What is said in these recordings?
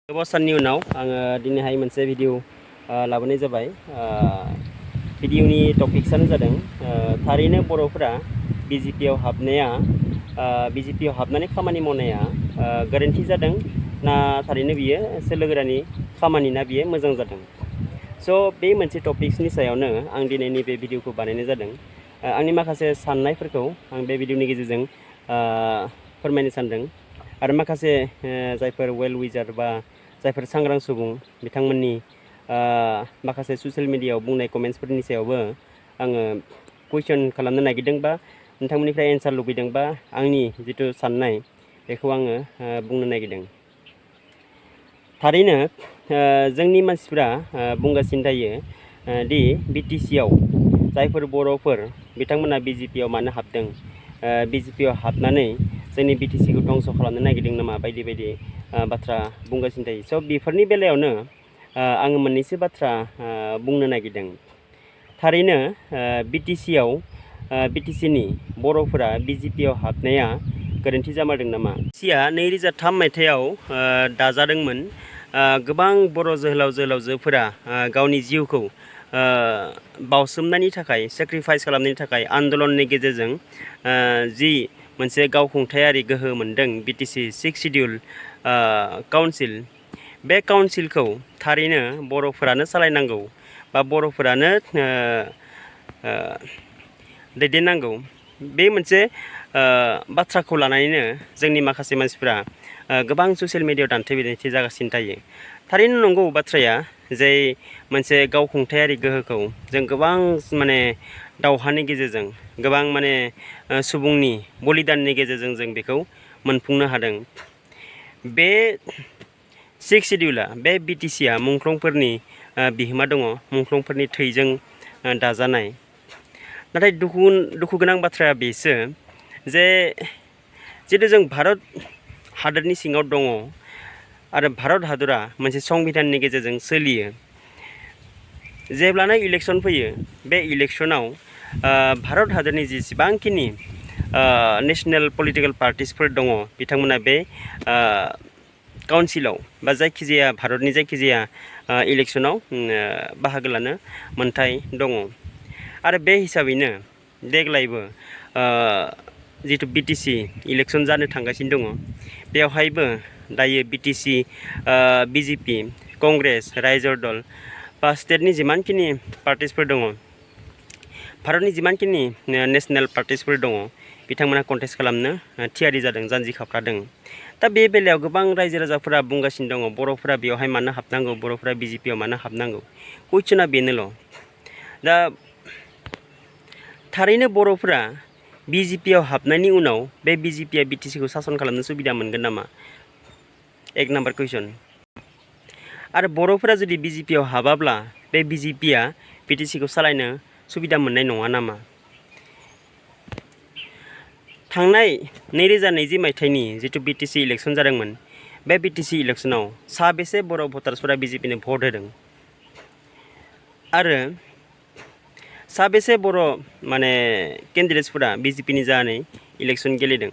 गोबाव साननि उनाव आङो दिनैहाय मोनसे भिडिअ लाबोनाय जाबाय। भिडिअनि टपिक्सआनो जादों थारैनो बर'फोरा बिजेपिआव हाबनाया बिजेपिआव हाबनानै खामानि मावनाया गोरोन्थि जादों ना थारैनो बियो सोलोगोरानि खामानि ना बियो मोजां जादों। स' बे मोनसे टपिक्सनि सायावनो आं दिनैनि बे भिडिअखौ बानायनाय जादों। आंनि माखासे साननायफोरखौ आं बे भिडिअनि गेजेरजों फोरमायनो सानदों आरो माखासे जायफोर वेल विजार बा जायफोर सांग्रां सुबुं बिथांमोननि माखासे ससियेल मिडियायाव बुंनाय कमेन्ट्सफोरनि सायावबो आङो कुइसन खालामनो नागिरदों बा नोंथांमोननिफ्राय एन्सार लुबैदों बा आंनि जिथु साननाय बेखौ आङो बुंनो नागिरदों। थारैनो जोंनि मानसिफ्रा बुंगासिनो थायो दि बिटिसिआव जायफोर बर'फोर बिथांमोना बिजेपिआव मानो हाबदों, बिजेपिआव हाबनानै जोंनि बिटिसिखौ धंस' खालामनो नागिरदों नामा बायदि बायदि बाथ्रा बुंगासिनो थायो। स' बेफोरनि बेलायावनो आङो मोननैसो बाथ्रा बुंनो नागिरदों। थारैनो बिटिसिआव बिटिसिनि बर'फोरा बिजेपिआव हाबनाया गोरोन्थि जामारदों नामा? बिटिसिआ 2003 मायथाइयाव दाजादोंमोन। गोबां बर' जोहोलाव जोहोलावजोफोरा गावनि जिउखौ बावसोमनायनि थाखाय, सेक्रिफाइस खालामनायनि थाखाय आन्दलननि गेजेरजों जि मोनसे गावखुंथायारि गोहो मोनदों बिटिसि 6 सिडिउल काउन्सिल, बे काउन्सिलखौ थारैनो बर'फोरानो सालायनांगौ बा बर'फोरानो दैदेननांगौ। बे मोनसे बाथ्राखौ लानानैनो जोंनि माखासे मानसिफ्रा गोबां ससियेल मिडियायाव दान्थे-बिदान्थे जागासिनो थायो। थारैनो नंगौ बाथ्राया जे मोनसे गावखुंथायारि गोहोखौ जों गोबां दावहानि गेजेरजों, गोबां सुबुंनि बलिदाननि गेजेरजों जों बेखौ मोनफुंनो हादों। बे 6 सिडिउला, बे बिटिसिआ मुंख्लंफोरनि बिहोमा दङ, मुंख्लंफोरनि थैजों दाजानाय। नाथाय दुखु गोनां बाथ्राया बेसो जे जितु जों भारत हादरनि सिङाव दङ आरो भारत हादरा मोनसे संबिधाननि गेजेरजों सोलियो। जेब्लानो इलेक्सन फैयो, बे इलेक्सनाव भारत हादरनि जेसेबांखिनि नेसनेल पलिटिकेल पार्टिसफोर दङ बिथांमोना बे काउन्सिलाव बा जायखिजाया भारतनि जायखिजाया इलेक्सनाव बाहागो लानो मोन्थाय दङ। आरो बे हिसाबैनो देग्लायबो जिथु बिटिसि इलेक्सन जानो थांगासिनो दङ, बेवहायबो दायो बिटिसि, बिजेपि, कंग्रेस, रायजो दल बा स्टेटनि जिमानखिनि पार्टिसफोर दङ, भारतनि जिमानखिनि नेसनेल पार्टिसफोर दङ, बिथांमोना कन्टेस्ट खालामनो थियारि जादों, जानजि खाफ्रादों। दा बे बेलायाव गोबां रायजो राजाफोरा बुंगासिनो दङ बर'फोरा बेवहाय मानो हाबनांगौ, बर'फोरा बिजेपिआव मानो हाबनांगौ। कुइसना बेनोल'। दा थारैनो बर'फोरा बिजेपिआव हाबनायनि उनाव बे बिजेपिआ बिटिसिखौ सासन खालामनो सुबिदा मोनगोन नामा? एक नाम्बार कुइसन। आरो बर'फोरा जुदि बिजेपिआव हाबाब्ला बे बिजेपिआ बिटिसिखौ सालायनो सुबिदा मोननाय नङा नामा? थांनाय 2020 मायथाइनि जिथु बिटिसि इलेक्सन जादोंमोन, बे बिटिसि इलेक्सनाव साबेसे बर' भटार्सफोरा बिजेपिनो भट होदों आरो साबेसे बर' केन्डिडेट्सफोरा बिजेपिनि जानानै इलेक्सन गेलेदों।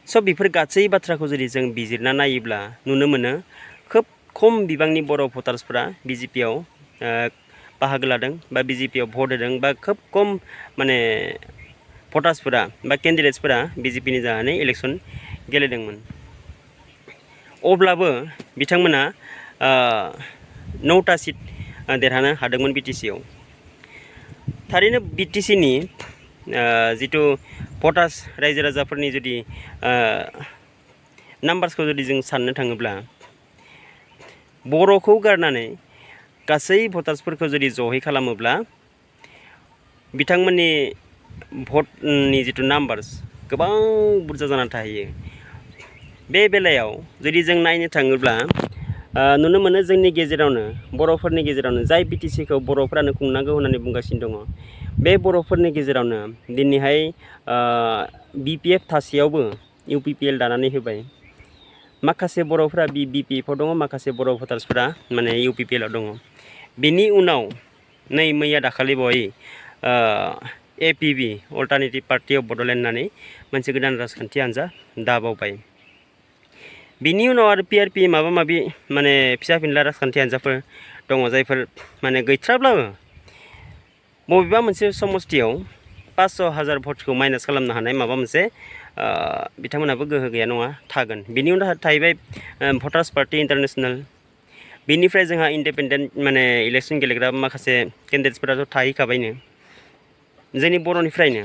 स' बेफोर गासै बाथ्राखौ जुदि जों बिजिरना नायोब्ला नुनो मोनो खोब खम बिबांनि बर' भटार्सफोरा बिजेपिआव बाहागो लादों बा बिजेपिआव भट होदों, बा खोब खम भटार्सफोरा बा केन्डिडेट्सफोरा बिजेपिनि जानानै इलेक्सन गेलेदोंमोन। अब्लाबो बिथांमोना 9टा सिट देरहानो हादोंमोन बिटिसिआव। थारैनो बिटिसिनि जिथु भटार्स रायजो राजाफोरनि जुदि नाम्बार्सखौ जुदि जों साननो थाङोब्ला, बर'खौ गारनानै गासै भटार्सफोरखौ जुदि जहै खालामोब्ला बिथांमोननि भटनि जिथु नाम्बार्स गोबां बुरजा जानानै थाहैयो। बे बेलायाव जुदि जों नायनो थाङोब्ला नुनो मोनो जोंनि गेजेरावनो, बर'फोरनि गेजेरावनो जाय बिटिसिखौ बर'फोरानो खुंनांगौ होननानै बुंगासिनो दङ, बे बर'फोरनि गेजेरावनो दिनैहाय बिपिएफ थासेयावबो इउपिपिएल दानानै होबाय। माखासे बर'फोरा बिपिएफआव दङ, माखासे बर' भटार्सफोरा इउपिपिएलआव दङ। बेनि उनाव नै मैया दाखालि बावै एपिबि अल्टारनेटिभ पार्टि अफ बड'लेण्ड होननानै मोनसे गोदान राजखान्थि हान्जा दाबावबाय। बिनि उनाव आरो PRP माबा माबि माने फिसा फिनला राजखान्थि हान्जाफोर दङ जायफोर माने गैथ्राब्लाबो बबेबा मोनसे समस्थियाव 500,000 भटखौ माइनास खालामनो हानाय माबा मोनसे बिथांमोनाबो गोहो गैया नङा थागोन। बिनि उनाव थाहैबाय भटार्स पार्टी इन्टारनेशनेल। बिनिफ्राय जोंहा इन्डिपेन्डेन्ट माने इलेक्सन गेलेग्रा माखासे केन्डिडेट्सफोराथ' थाहैखाबायनो जोंनि बर'निफ्रायनो।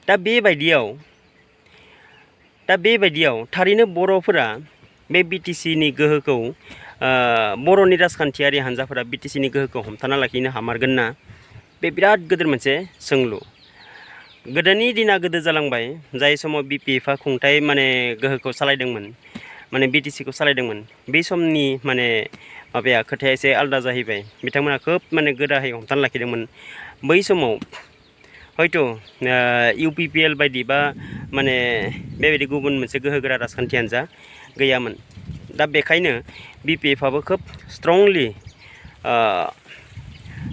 दा बेबायदियाव थारैनो बर'फोरा बे BTCनि गोहोखौ बर'नि राजखान्थियारि हान्जाफोरा BTCनि गोहोखौ हमथाना लाखिनो हामारगोन ना? बे बिराद गिदिर मोनसे सोंलु। गोदोनि दिना गोदो जालांबाय जाय समाव BPFआ खुंथाय माने गोहोखौ सालायदोंमोन माने BTCखौ सालायदोंमोन बे समनि माने माबाया खोथाया एसे आलादा जाहैबाय। बिथांमोना खोब माने गोरायै हमथाना लाखिदोंमोन। बै समाव हयथ' UPPL बायदि बा माने बेबायदि गुबुन मोनसे गोहोगोरा राजखान्थि हान्जा गैयामोन। दा बेखायनो BPFआबो खोब स्ट्रंलि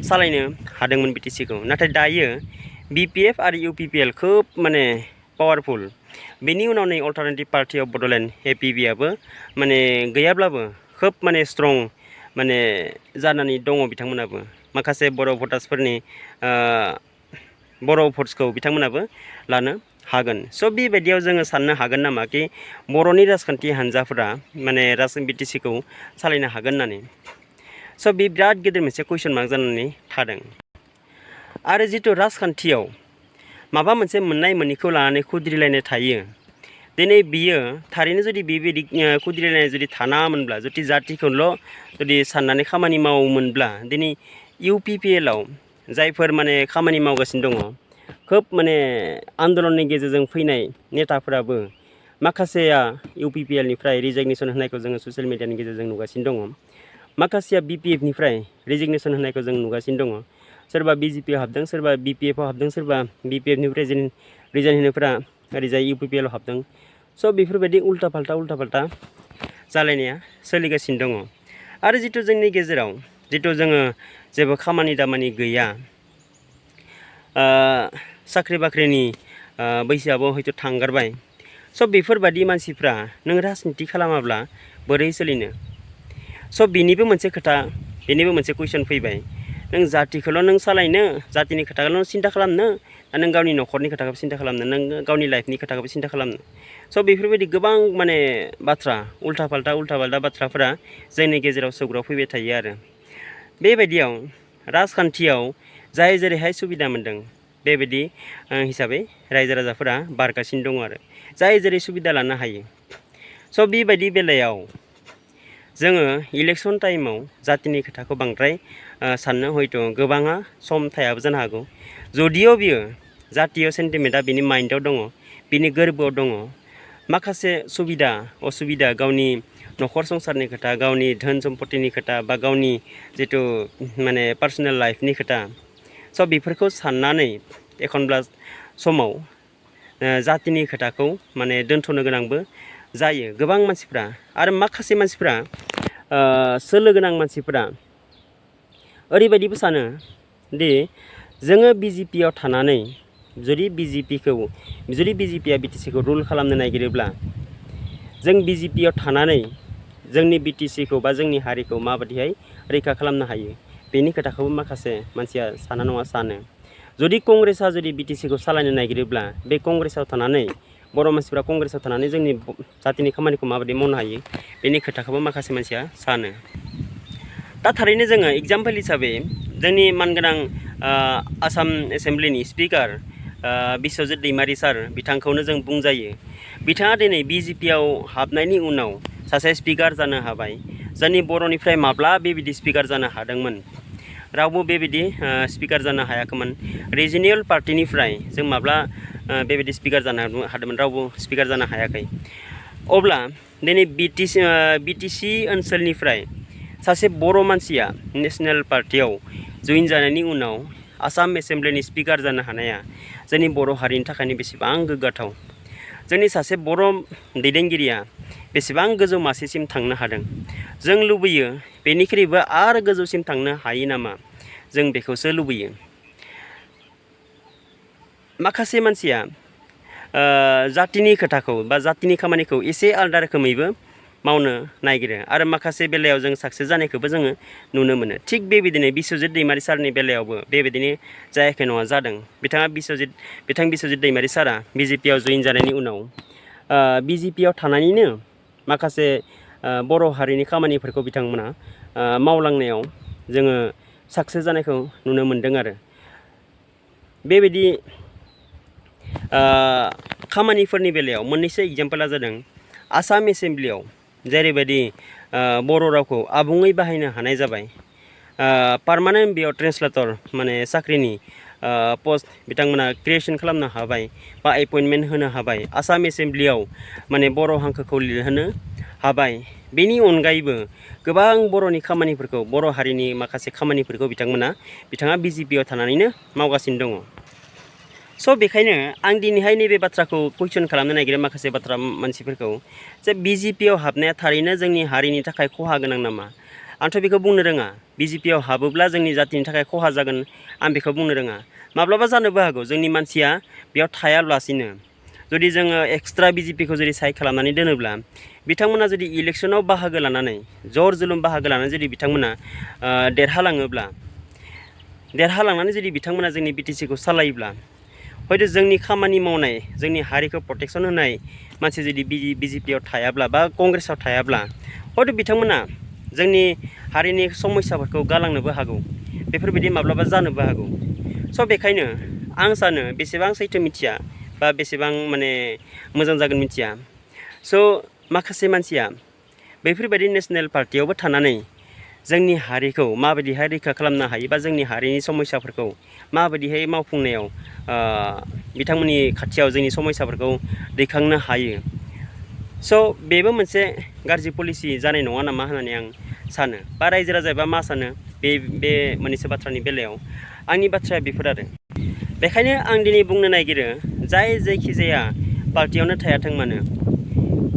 सालायनो हादोंमोन BTCखौ। नाथाय दायो BPF आरो UPPL खोब माने पावारफुल। बेनि उनाव नै alternative party of Bodoland APB आबो माने गैयाब्लाबो खोब माने स्ट्रं माने जानानै दङ बिथांमोनाबो। माखासे बर' भटार्सफोरनि बर' भट्सखौ बिथांमोनाबो लानो हागोन। स' बेबायदियाव जोङो साननो हागोन नामा कि बर'नि राजखान्थि हान्जाफोरा माने BTCखौ सालायनो हागोन होननानै। स' बे बिराद गिदिर मोनसे कुइसन मार्क जानानै थादों। आरो जिथु राजखान्थियाव माबा मोनसे मोननाय मोनैखौ लानानै खुद्रिलायनाय थायो। दिनै बियो थारैनो जुदि बेबायदि खुद्रिलायनाय जुदि थानाङामोनब्ला जुदि जातिखौल' जुदि साननानै खामानि मावोमोनब्ला दिनै UPPLआव जायफोर माने खामानि मावगासिनो दङ खोब माने आन्दलननि गेजेरजों फैनाय नेताफोराबो माखासेया UPPLनिफ्राय रिजाग्नेसन होनायखौ जोङो ससियेल मिडियानि गेजेरजों नुगासिनो दङ। माखासेया BPFनिफ्राय रिजिगनेसन होनायखौ जों नुगासिनो दङ। सोरबा BJPआव हाबदों, सोरबा BPFआव हाबदों, सोरबा BPFनिफ्राय रिजाइन होनायफोरा ओरैजाय UPPLआव हाबदों। स' बेफोरबायदि उल्था फाल्था जालायनाया सोलिगासिनो दङ। आरो जिथु जोंनि गेजेराव जिथु जोङो जेबो खामानि दामानि गैया, साख्रि बाख्रिनि बैसोआबो हयथ' थांगारबाय। स' बेफोरबायदि मानसिफ्रा नों राजनिति खालामाब्ला बोरै सोलिनो? स' बेनिबो मोनसे खोथा, बेनिबो मोनसे कुइसन फैबाय। नों जातिखौल' नों सालायनो, जातिनि खोथाखौल' सिन्था खालामनो, ना नों गावनि न'खरनि खोथाखौबो सिन्था खालामनो, नों गावनि लाइफनि खोथाखौबो सिन्था खालामनो? स' बेफोरबायदि गोबां माने बाथ्रा उल्था फाल्था बाथ्राफोरा जोंनि गेजेराव सौग्राव फैबाय थायो आरो। बेबायदियाव राजखान्थियाव जाय जेरैहाय सुबिदा मोन्दों बेबायदि हिसाबै रायजो राजाफोरा बारगासिनो दङ आरो। जाय जेरै सुबिदा लानो हायो। स' बेबायदि बेलायाव जोङो इलेक्सन टाइमाव जातिनि खोथाखौ बांद्राय साननो हयथ' गोबाङा सम थायाबो जानो हागौ। जुदिअ' बियो जातीय सेन्टिमेन्टआ बिनि माइन्डआव दङ, बिनि गोरबोआव दङ, माखासे सुबिदा असुबिदा गावनि न'खर संसारनि खोथा, गावनि धोन सम्पतिनि खोथा बा गावनि जिथु माने पार्सनेल लाइफनि खोथा, स' बेफोरखौ साननानै एखनब्ला समाव जातिनि खोथाखौ माने दोनथ'नो गोनांबो जायो गोबां मानसिफ्रा। आरो माखासे मानसिफ्रा सोलो गोनां मानसिफ्रा ओरैबायदिबो सानो दि जोङो BJPआव थानानै जुदि BJPआ BTCखौ रुल खालामनो नागिरोब्ला जों BJPआव थानानै जोंनि BTCखौ बा जोंनि हारिखौ माबायदिहाय रैखा खालामनो हायो बेनि खोथाखौबो माखासे मानसिया साना नङा सानो। जुदि कंग्रेसआ जुदि BTCखौ सालायनो नागिरोब्ला बे कंग्रेसआव थानानै बर' मानसिफ्रा कंग्रेसआव थानानै जोंनि जातिनि खामानिखौ माबायदि मावनो हायो बेनि खोथाखौबो माखासे मानसिया सानो। दा थारैनो जोङो एग्जाम्पोल हिसाबै जोंनि मानगोनां आसाम एसेम्ब्लिनि स्पिकार बिस्वजित दैमारि सार बिथांखौनो जों बुंजायो। बिथाङा दिनै BJPआव हाबनायनि उनाव सासे स्पिकार जानो हाबाय। जोंनि बर'निफ्राय माब्ला बेबायदि स्पिकार जानो हादोंमोन? रावबो बेबायदि स्पिकार जानो हायाखैमोन। रिजिनियेल पार्टिनिफ्राय जों माब्ला बेबायदि स्पिकार जानो हादोंमोन? रावबो स्पिकार जानो हायाखै। अब्ला दिनै BTC ओनसोलनिफ्राय सासे बर' मानसिया नेसनेल पार्टियाव जइन जानायनि उनाव आसाम एसेम्ब्लिनि स्पिकार जानो हानाया जोंनि बर' हारिनि थाखायनो बेसेबां गोग्गाथाव। जोंनि सासे बर' दैदेनगिरिया बेसेबां गोजौ मासिसिम थांनो हादों। जों लुबैयो बेनिख्रुइबो आरो गोजौसिम थांनो हायो नामा? जों बेखौसो लुबैयो। माखासे मानसिया जातिनि खोथाखौ बा जातिनि खामानिखौ एसे आलादा रोखोमैबो मावनो नागिरो आरो माखासे बेलायाव जों साक्सेस जानायखौबो जोङो नुनो मोनो। थिग बेबायदिनो बिस्वजित दैमारि सारनि बेलायावबो बेबायदिनो जायाखै नङा जादों। बिथां बिस्वजित दैमारि सारा बिजेपिआव जयेन जानायनि उनाव बिजेपिआव थानानैनो माखासे बर' हारिनि खामानिफोरखौ बिथांमोना मावलांनायाव जोङो साक्सेस जानायखौ नुनो मोन्दों आरो बेबायदि खामानिफोरनि बेलायाव मोननैसो एग्जाम्पला जादों आसाम एसेम्ब्लियाव जेरैबायदि बर' रावखौ आबुङै बाहायनो हानाय जाबाय। पार्मानेन्ट बेयाव ट्रेन्सलेटर माने साख्रिनि पस्ट बिथांमोना क्रिएसन खालामनो हाबाय बा एपइन्टमेन्ट होनो हाबाय। आसाम एसेम्ब्लियाव माने बर' हांखोखौ लिरहोनो हाबाय। बेनि अनगायैबो गोबां बर'नि खामानिफोरखौ बर' हारिनि माखासे खामानिफोरखौ बिथाङा बिजेपिआव थानानैनो मावगासिनो दङ। स' बेखायनो आं दिनैहाय नैबे बाथ्राखौ कुइसन खालामनो नागिरो माखासे मानसिफोरखौ जे बिजेपिआव हाबनाया थारैनो जोंनि हारिनि थाखाय खहा गोनां नामा? आंथ' बेखौ बुंनो रोङा। बिजेपिआव हाबोब्ला जोंनि जातिनि थाखाय खहा जागोन आं बेखौ बुंनो रोङा। माब्लाबा जानोबो हागौ जोंनि मानसिया बेयाव थायालासिनो जुदि जोङो एक्सट्रा बिजेपिखौ जुदि साइड खालामनानै दोनोब्ला बिथांमोना जुदि इलेक्सनाव बाहागो लानानै जर जुलुम बाहागो लानानै जुदि बिथांमोना देरहालांनानै जुदि बिथांमोना जोंनि बिटिसिखौ सालायोब्ला हयथ' जोंनि खामानि मावनाय जोंनि हारिखौ प्रटेक्सन होनाय मानसि जुदि बिजेपिआव थायाब्ला बा कंग्रेसआव थायाब्ला हयथ' बिथांमोना जोंनि हारिनि समस्याफोरखौ गालांनोबो हागौ। बेफोरबायदि माब्लाबा जानोबो हागौ। स' बेखायनो आं सानो बेसेबां सैथो मिथिया बा बेसेबां माने मोजां जागोन मिथिया। स' माखासे मानसिया बेफोरबायदि नेसनेल पार्टियावबो थानानै जोंनि हारिखौ माबायदिहाय रैखा खालामनो हायो बा जोंनि हारिनि समस्याफोरखौ माबायदिहाय मावफुंनायाव बिथांमोननि खाथियाव जोंनि समस्याफोरखौ दैखांनो हायो। स' बेबो मोनसे गाज्रि पलिसि जानाय नङा नामा होननानै आं सानो बा रायजो राजाया मा सानो बे मोननैसो बाथ्रानि बेलायाव आंनि बाथ्राया बेफोर आरो बेखायनो आं दिनै बुंनो नागिरो जायखिजाया पार्टियावनो थायाथों मानो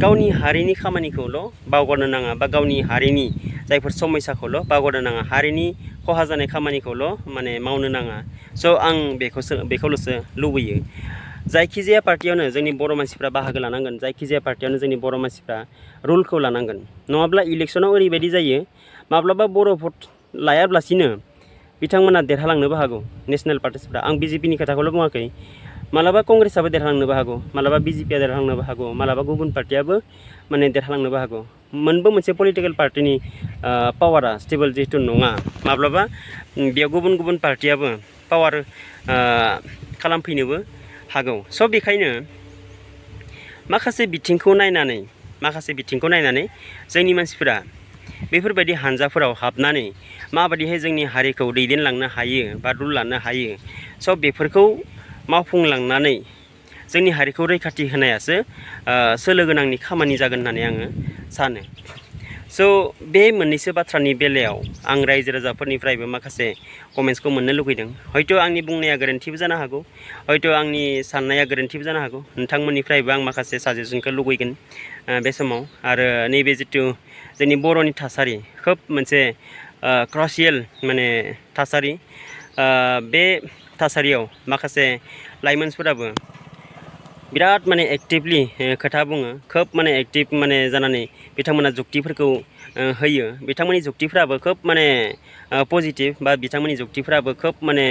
गावनि हारिनि खामानिखौल' बावगारनो नाङा बा गावनि हारिनि जायफोर समस्याखौल' बावगारनो नाङा हारिनि खहा जानाय खामानिखौल' माने मावनो नाङा। स' आं बेखौल'सो लुबैयो। जायखिजाया पार्टियावनो जोंनि बर' मानसिफ्रा बाहागो लानांगोन। जायखिजाया पार्टियावनो जोंनि बर' मानसिफ्रा रुलखौ लानांगोन। नङाब्ला इलेक्सनाव ओरैबायदि जायो माब्लाबा बर' भट लायाब्लासिनो बिथांमोना देरहालांनोबो हागौ नेसनेल पार्टिसफ्रा। आं बिजेपिनि खोथाखौल' बुङाखै। मालाबा कंग्रेसआबो देरहालांनोबो हागौ, मालाबा बिजेपिआ देरहालांनोबो हागौ, मालाबा गुबुन पार्टियाबो माने देरहालांनोबो हागौ। मोनसे पलिटिकेल पार्टिनि पावारा स्टेबल जिहेतु नङा माब्लाबा बेयाव गुबुन पार्टियाबो पावार खालामफैनोबो हागौ। स' बेखायनो माखासे बिथिंखौ नायनानै जोंनि मानसिफोरा बेफोरबायदि हानजाफोराव हाबनानै माबायदिहाय जोंनि हारिखौ दैदेनलांनो हायो बा रुल लानो हायो स' बेफोरखौ मावफुंलांनानै जोंनि हारिखौ रैखाथि होनायासो सोलो गोनांनि खामानि जागोन होननानै आङो सानो। स' बे मोननैसो बाथ्रानि बेलायाव आं रायजो राजाफोरनिफ्रायबो माखासे कमेन्ट्सखौ मोननो लुगैदों। हयथ' आंनि बुंनाया गोरोन्थिबो जानो हागौ, हयथ' आंनि साननाया गोरोन्थिबो जानो हागौ। नोंथांमोननिफ्रायबो आं माखासे साजेसनखौ लुगैगोन बे समाव। आरो नैबे जिथु जोंनि बर'नि थासारि खोब मोनसे क्रासियेल माने थासारि। बे थासारियाव माखासे लाइमोनफोराबो बिराद माने एक्टिभलि खोथा बुङो, खोब माने एक्टिभ माने जानानै बिथांमोना जुक्तिफोरखौ होयो। बिथांमोननि जुक्तिफ्राबो खोब माने पजिटिभ बा बिथांमोननि जुक्तिफ्राबो खोब माने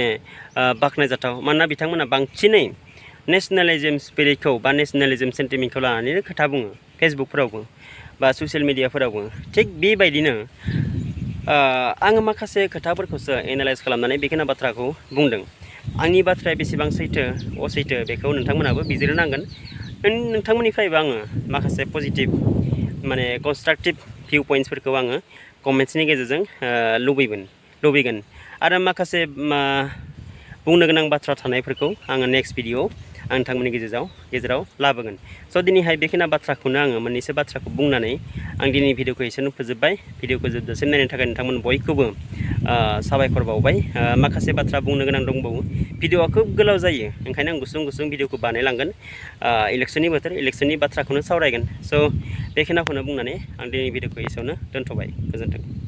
बाख्नायजाथाव। मानोना बिथांमोना बांसिनै नेसनेलिज्म स्पिरिटखौ बा नेसनेलिज्म सेन्टिमेन्टखौ लानानैनो खोथा बुङो फेसबुकफोरावबो बा ससियेल मिडियाफोरावबो। थिग बेबायदिनो आङो माखासे खोथाफोरखौसो एनालाइज खालामनानै बेखिनि बाथ्राखौ बुंदों। आंनि बाथ्राया बेसेबां सैथो असैथो बेखौ नोंथांमोनाबो बिजिरनांगोन। नोंथांमोननिफ्रायबो आङो माखासे पजिटिभ माने कनस्ट्राक्टिभ भिउ पइन्ट्सफोरखौ आङो कमेन्ट्सनि गेजेरजों लुबैगोन। आरो माखासे बुंनो गोनां बाथ्रा थानायफोरखौ आङो नेक्स्ट भिडिअ'आव आं नोंथांमोननि गेजेराव लाबोगोन। स' दिनैहाय बेखिनि बाथ्राखौनो आङो मोननैसो बाथ्राखौ बुंनानै आं दिनै भिडिअ'खौ एसेनो फोजोबबाय। भिडिअ'खौ जोबजासिम नायनो थाखाय नोंथांमोन बयखौबो साबायखर बावबाय। माखासे बाथ्रा बुंनो गोनां दंबावो। भिडिअ'आ खोब गोलाव जायो, ओंखायनो आं गुसुं भिडिअ'खौ बानायलांगोन। इलेक्सननि बोथोर, इलेक्सननि बाथ्राखौनो सावरायगोन। स' बेखिनिखौनो बुंनानै आं दिनै भिडिअ'खौ एसेयावनो दोनथ'बाय। गोजोन्थों।